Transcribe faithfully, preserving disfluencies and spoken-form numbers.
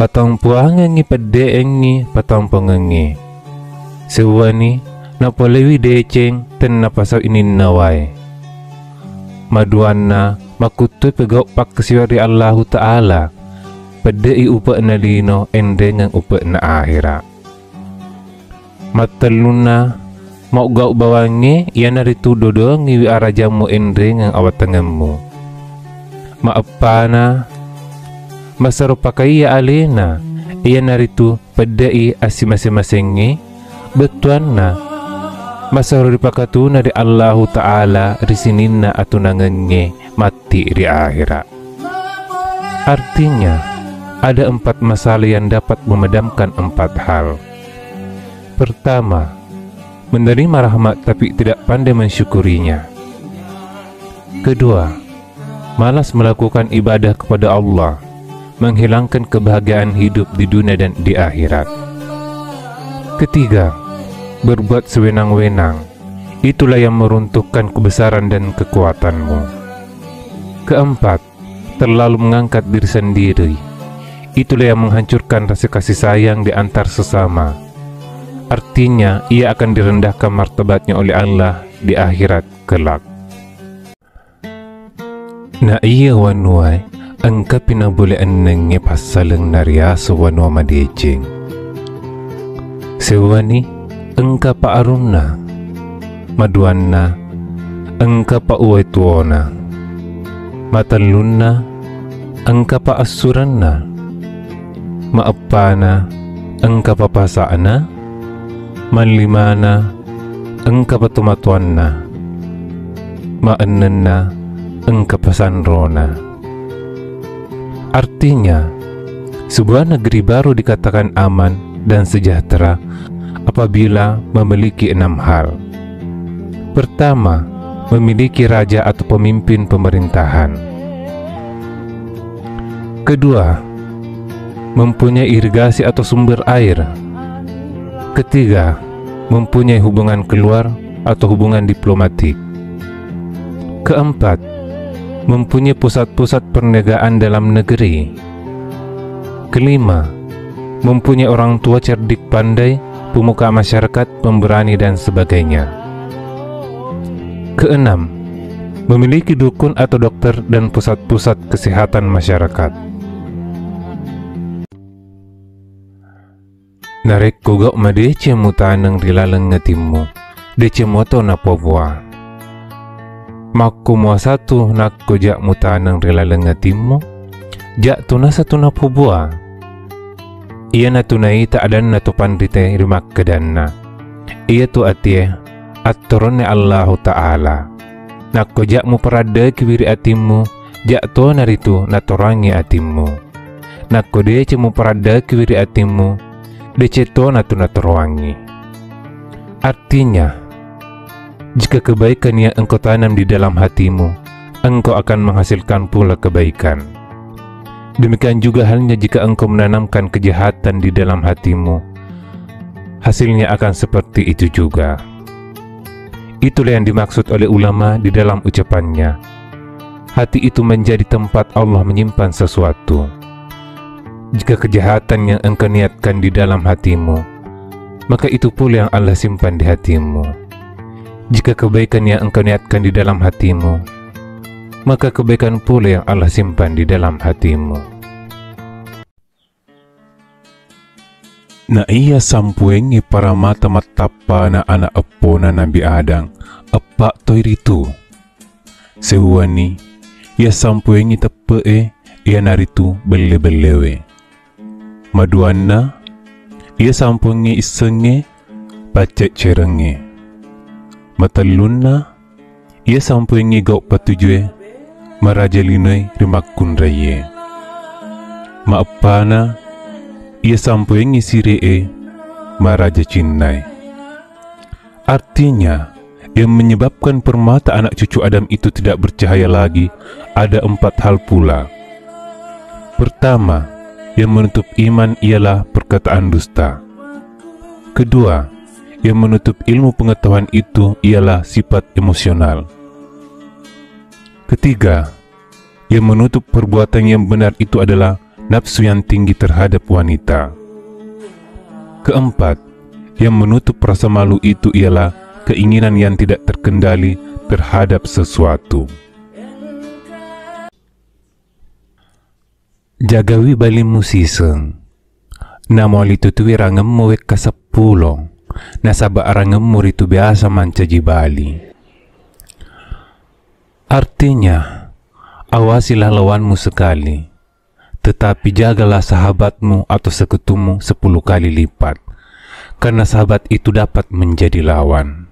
Patampuangengngi pedde'engngi patampongengngi. Seuwani napolewi deceng tennapasau ininna wae. Maduanna, makkuttui pegau pakkasiwiang ri Allahu Ta'ala, pedde'i upe'na lino enrengeng upe'na ahera. Mattellunna, maugau bawangnge iyanaritu dodongiwi arajammu enrengeng awatengemmu. Maeppana, masero pakaiya alena iyanaritu pedde'i assimase-masengnge. Bettuanna, masero ripakatuna ri Allahu Ta'ala ri sininna atunangengnge matti ri ahera. Artinya, ada empat masalah yang dapat memadamkan empat hal. Pertama, menerima rahmat tapi tidak pandai mensyukurinya. Kedua, malas melakukan ibadah kepada Allah, menghilangkan kebahagiaan hidup di dunia dan di akhirat. Ketiga, berbuat sewenang-wenang. Itulah yang meruntuhkan kebesaran dan kekuatanmu. Keempat, terlalu mengangkat diri sendiri. Itulah yang menghancurkan rasa kasih sayang di antar sesama. Artinya, ia akan direndahkan martabatnya oleh Allah di akhirat kelak. Na iya wanuae, engkapi nabole ennengnge passaleng nariaseng wanua madeceng. Seuwani, engkapa arunna. Maduanna, engkapa uwai tuona. Matellunna, engkapa assurenna. Maeppana, engkapa pasa'na. Mallimana, engkapa tomatoanna. Maennenna, engkapa sanrona. Artinya, sebuah negeri baru dikatakan aman dan sejahtera apabila memiliki enam hal. Pertama, memiliki raja atau pemimpin pemerintahan. Kedua, mempunyai irigasi atau sumber air. Ketiga, mempunyai hubungan keluar atau hubungan diplomatik. Keempat, mempunyai pusat-pusat perniagaan dalam negeri. Kelima, mempunyai orang tua cerdik pandai, pemuka masyarakat, pemberani, dan sebagainya. Keenam, memiliki dukun atau dokter dan pusat-pusat kesehatan masyarakat. Narekko gau madeceng mutaneng ri laleng atimmu, deceng muato napobua. Makko muasatu nakko ja mutaneng ri laleng atimmu, ja tu nasatu napobua. Iyanatu naita adanna tu panrite ri makkedanna, iyatu atie attoronne Allahu Ta'ala. Nakko ja muparaddakiwi ri atimmu, ja tonaritu natoroangngi atimmu. Nakko deceng muparaddakiwi ri atimmu, deceng tonatu natoroangngi. Artinya, jika kebaikan yang engkau tanam di dalam hatimu, engkau akan menghasilkan pula kebaikan. Demikian juga halnya jika engkau menanamkan kejahatan di dalam hatimu, hasilnya akan seperti itu juga. Itulah yang dimaksud oleh ulama di dalam ucapannya, "Hati itu menjadi tempat Allah menyimpan sesuatu." Jika kejahatan yang engkau niatkan di dalam hatimu, maka itu pula yang Allah simpan di hatimu. Jika kebaikan yang engkau niatkan di dalam hatimu, maka kebaikan pula yang Allah simpan di dalam hatimu. Na iya sampuengngi paramata mattappana ana eppona Nabi Adang, eppa toi ritu. Seuwani, iya sampuengngi teppe'e, iyanaritu belle-bellewe. Maduanna, iya sampuengngi issengnge, pacceccerengnge. Matellunna, iya sampuengngi gau patujue, maraja linoe ri makkunraiye. Maeppana, iya sampuengngi sire'e, maraja cinnae. Artinya, yang menyebabkan permata anak cucu Adam itu tidak bercahaya lagi, ada empat hal pula. Pertama, yang menutup iman ialah perkataan dusta. Kedua, yang menutup ilmu pengetahuan itu ialah sifat emosional. Ketiga, yang menutup perbuatan yang benar itu adalah nafsu yang tinggi terhadap wanita. Keempat, yang menutup rasa malu itu ialah keinginan yang tidak terkendali terhadap sesuatu. Jagawi balimmu siseng. Namuali tutui rangemmu wekka seppulo, nasaba rangemmu ritu biasa mancaji bali. Artinya, awasilah lawanmu sekali, tetapi jagalah sahabatmu atau sekutumu sepuluh kali lipat, karena sahabat itu dapat menjadi lawan.